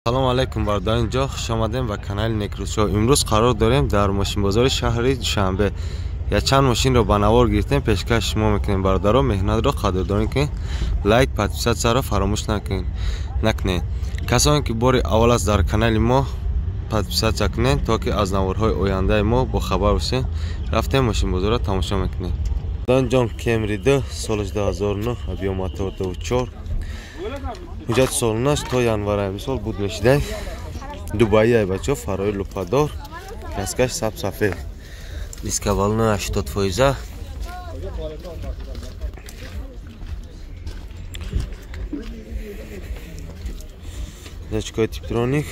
Салом алейкум, бародарон ҷо, хуш омадем ба канали Некрӯзшоу. Имрӯз қарор дорем дар мошинбозори шаҳри Душанбе. Якчанд мошинро ба навор гирифтем, пешкаш шумо мекунем. Бародарон, меҳнатро қадрдонӣ кунед, лайк, подписатсияро фаромӯш накунед. Касоне ки бори аввал аст дар канали мо, подписатсия кунед, то ки аз наворҳои ояндаи мо бохабар бошед. Рафтем, мошинбозорро тамошо мекунем. Ҷон, Кемри 2, соли 2009, объём мотор 24, ҳуҷҷати солонаш то январа имсол буд мешидай. Дубаи бачо, фарои лупадор, краскаш саб сафед, диска балони 80%. Датчикои типтроник,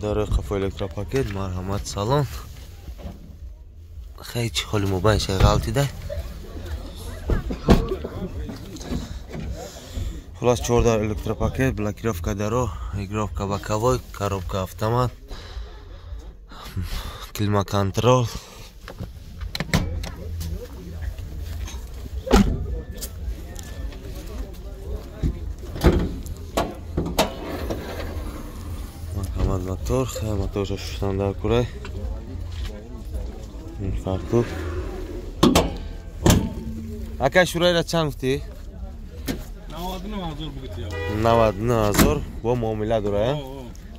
дарои қафо электропакет. Марҳамат, салон хеле холи мобайн шай ғалтида. Хулас, чордар электропакет, блокировка даро, регулировка боковой, коробка автомат, климаконтрол. Марҳамат, мотор, моторша шуштан дар курай. Фартук. Ака, шурайра чанд гуфтӣ? 99 000 бугӯти. 99 000 бо муомила дора.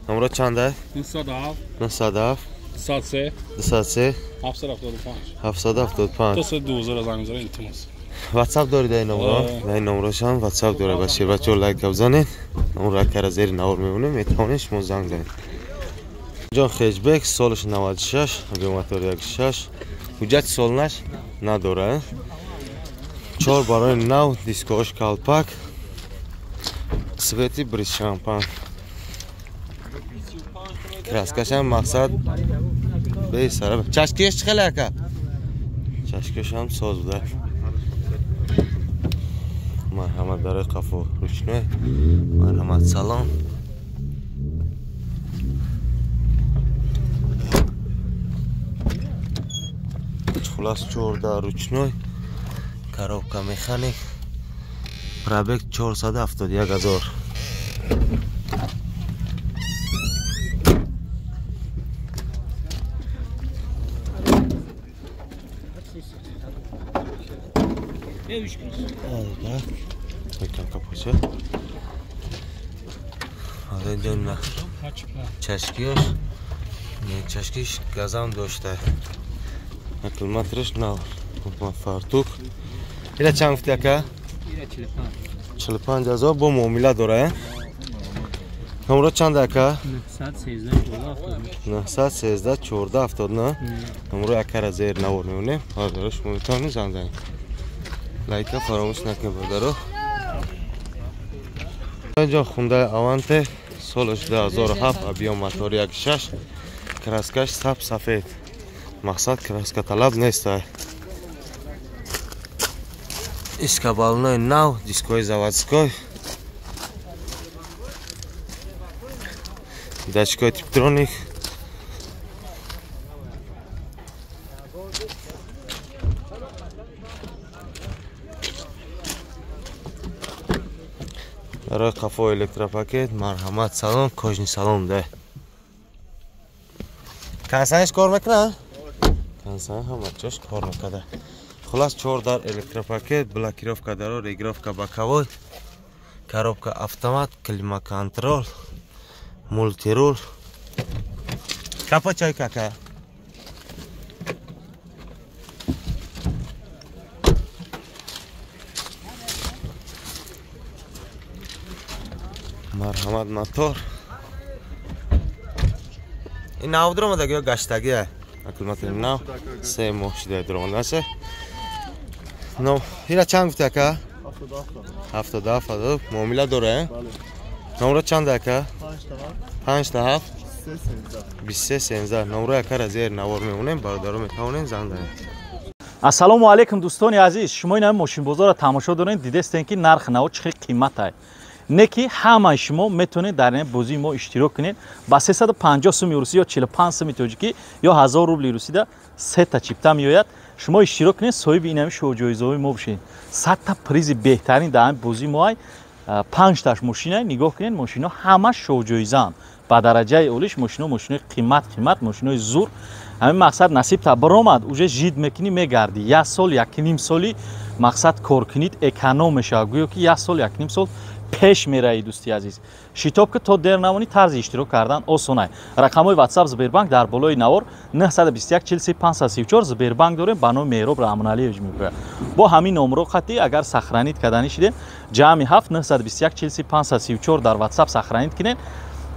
Номро чанда? 907. 907. 203. 203. 775. 775. То 2000 занг мезанед, илтимос. WhatsApp дори дар номро? Дар номрошам WhatsApp дора. Ба шербачо лайк бизанед. Номро акара зери навор мемонем, метавонед шумо занг занед. Ҷон, хэтчбек, солаш 96, объём мотор 16, ҳуҷҷати солнаш надора. Чор барои нав, дискош калпак, цвети бриз шампан. Краскашам мақсад бесара. Чашкиш чӣ хеле, ака? Чашкишам соз буда. Марҳамат, дарои қафо ручной. Марҳамат, салон. Хулас, чорда ручной, коробка механик, пробег 471 000. Капоча чашкиёш, чашкиш газам дошта, аккумулятораш нав, фартук. Ила чанд гуфти, ака? 45 000 бо муомила дора. Номро чанд, ака? 913 14 79. Номро акара зер навор мемонем, бародаро, шумо метавонед занг занед. Лайка фаромӯш накунед, бародаро. Ҷон, Хундай Аванте, солаш 2007, объём мотор 16, краскаш саб сафед, мақсад краска талаб нест. Диска балонои нав, дискои заводской, датчикои типтроник. Барои қафо электропакет. Марҳамат, салон кожаный салон да. Кондиционерш кор мекунад? Кондиционер ҳама ҷош кор мекарда. Хулас, чор дар электропакет, блокировка даро, регулировка боковой, коробка автомат, климаконтрол, мультирул. Капа чай кака. Марҳамат, мотор. Ин нав дуромадаги ё гаштагия? Аккумулятори нав, 3 моҳ шуда дуромадаша. Но ира чанд гуфти, ака? 77 000, муомила дора. Номро чанд, ака? Панҷта ҳафт 23 13. Номрои акара зери навор мемонем, бародаро, метавонем занг занед. Ассалому алайкум, дӯстони азиз. Шумо ин мошинбозорро тамошо доред, дидестем, ки нархи наво чӣ хел қиматай. Не ки ҳамаи шумо метавонед дар ин бозии мо иштирок кунед. Ба 350 суми русӣ ё 45 суми тоҷикӣ ё 1000 рубли русида сета чипта меояд. Шумо иштирок кунед, соҳиби инами шоҳҷоизаҳои мо бошед. 100 та призи беҳтарин дар ҳамин бозии мо ай 5 таш мошина. Нигоҳ кунед, мошино ҳамаш шоҳҷоизаанд. Ба дараҷаи олиш мошино, мошинои қимат қимат, мошинои зур. Ҳамин мақсад насиб та баромад, уже жид мекунӣ, мегардӣ. Як сол, якним соли мақсад кор кунид, эконом мешавад. Гӯё ки як сол, якним сол пеш мераӣ, дӯсти азиз. Шитоб ки то дер намонӣ, тарзи иштирок кардан осонай. Рақамҳои WhatsApp Сбербанк дар болои навор 921 43 534 Сбербанк дорем ба номи Меҳроб Раҳмоналиевич мегӯяд. Бо ҳамин номро қатъӣ агар сохранить карданӣ шидем, ҷамъи 7 921 43 534 дар WhatsApp сохранить кунед.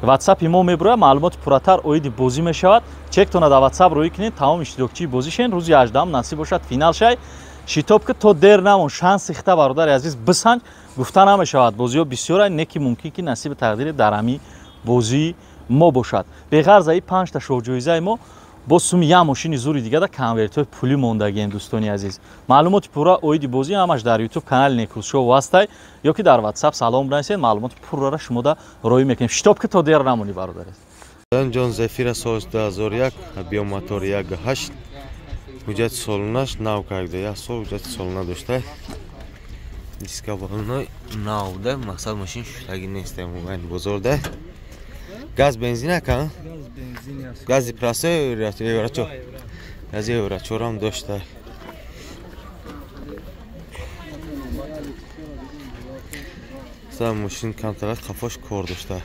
WhatsApp мо мебурад, маълумоти пурратар оиди бозӣ мешавад. Чектона дар WhatsApp рӯй кунед, тамоми иштирокчии бозӣ шен. Рӯзи 18 насиб бошад, финал шай. Шитоб ки то дер намон, шанси хита бародари азиз бисанҷ. Гуфта намешавад, бозиҳо бисёранд, не ки мумкин ки насиби тақдире дар ҳамин бозии мо бошад. Беғарз аи 5 та шоҳҷоизаи мо бо суми як мошини зури дига дар конвертҳои пулӣ мондагием, дӯстони азиз. Маълумоти пурра оиди бозӣ ҳамаш дар YouTube канали Некрӯзшоу ҳастай ё ки дар WhatsApp салом бинависед, маълумоти пуррара шумода роӣ мекунем. Шитоб ки то дер намонӣ, бародари азиз. Ҷон Зефира соли 2001, биомотор 1.8, ҳуҷҷати солонаш нав карда, як сол ҳуҷҷати солона дошта. Диска балоной нав да, мақсад мошин шуштагӣ нест, мобайн бозор да. Газ бензин ака? Газ бензин аст. Гази простой евро 4. Гази евро 4 ҳам дошта. Са мошин камтар қафош кор дошта.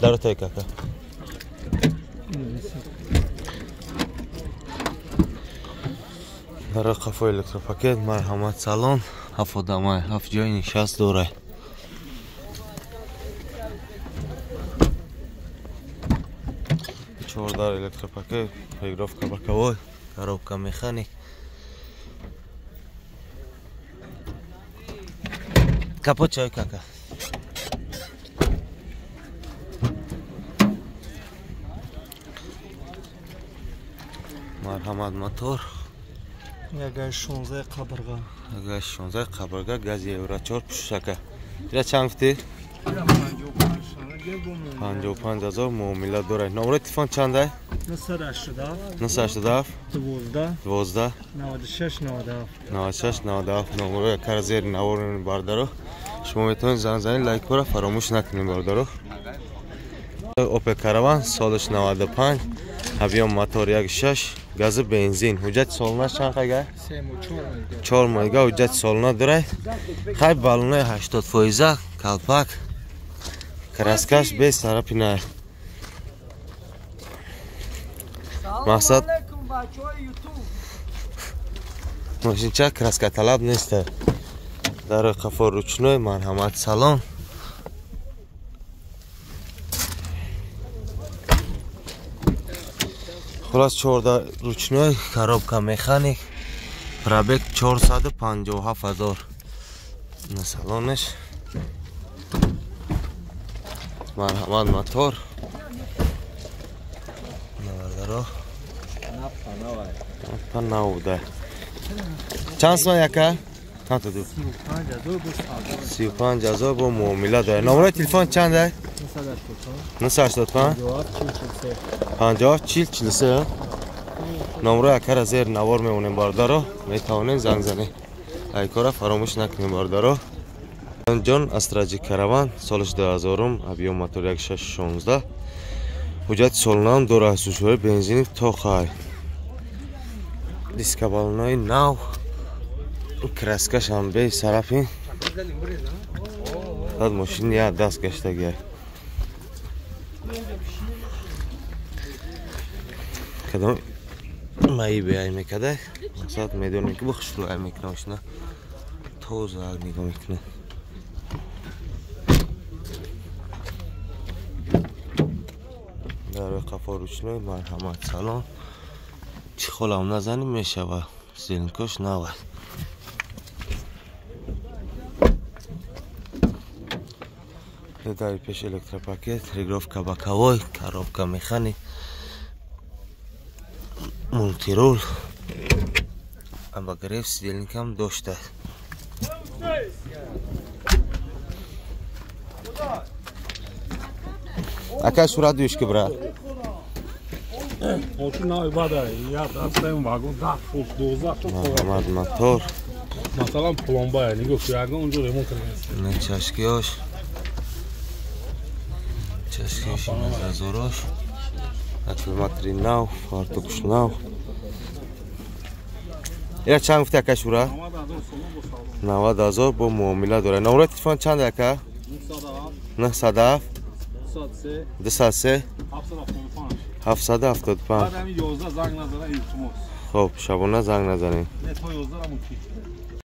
Даротай кака. Дар қафо электропакет, марҳамат салон, ҳафт одамай, ҳафт ҷои нишаст дорад. Чордар электропакет, регулировка боковой, коробка механик. Капот чай кака. Марҳамат мотор. Ягай 16 қабырға. Ягай 16 қабырға, газ евро 4 пушака. Ира чанд гуфтӣ? 55 ҳазор муомила дорад. Номери телефон чандай? 987 987 12 12 96 97 96 97. Номеро якара зери навор бардаро. Шумо метавонед занг занед, лайкҳоро фаромӯш накунед бардаро. Опел Караван солаш 95, объем мотор 1.6, гази бензин. Ҳуҷҷати солонаш чанд қага? 4 моҳига ҳуҷҷати солона дорад. Хай балонаи 80%, калпак, краскаш без царапина. Мақсад мошинча краскаталаб нест. Дар қафо ручной, марҳамат салон. Хулас 14 ручной, коробка механик, пробег 457 ҳазор. На салонаш. Марҳамат мотор. Навардаро. Нафта навда. Чанд сом яка? Чанд то ду? 35 ҳазор бо муомила дорад. Номери телефон чанд ай? 985 57 40 43. Номро якара зер навор мемонем бародаро, метавонем занг занед. Лайкҳоро фаромӯш накунем бародаро. Ҷон Астраҷи Караван солаш 2000, объем мотор 1.6 16. Ҳуҷҷати солонаам дорад, сӯшҳои бензини тоқай. Диска балонаи нав, краскаш ҳам бе сарафин. Баъд мошин як даст гаштагиай. Кадом маибе ай мекарда, мақсад медонем ки бихушрӯ ай мекунад мошина. Тоза нигоҳ мекунад. Дар қафо ручной, марҳамат салон. Чӣ холам назанӣ мешавад, зелинкош навад. Дар пеш электропакет, регулировка боковой, коробка механик, мультирул, обогрев сидельникам дошта. Ака сурат дӯш ки брат. Мошин нави бада, я дастаем вагон 10 фут, 12 фут. Марҳамат, мотор. Масалан, пломбая, нигоҳ ку, ягон онҷо ремонт кардаст. Ина чашкиёш. Чашкиёш, зазорош. Аккумулятори нав, фартукш нав. Ира чанд гуфти, ака Шура? 90 ҳазор бо муомила дорад. Номрои телефон чанд, ака? 907 203 775. Хоб, шабона занг назанем.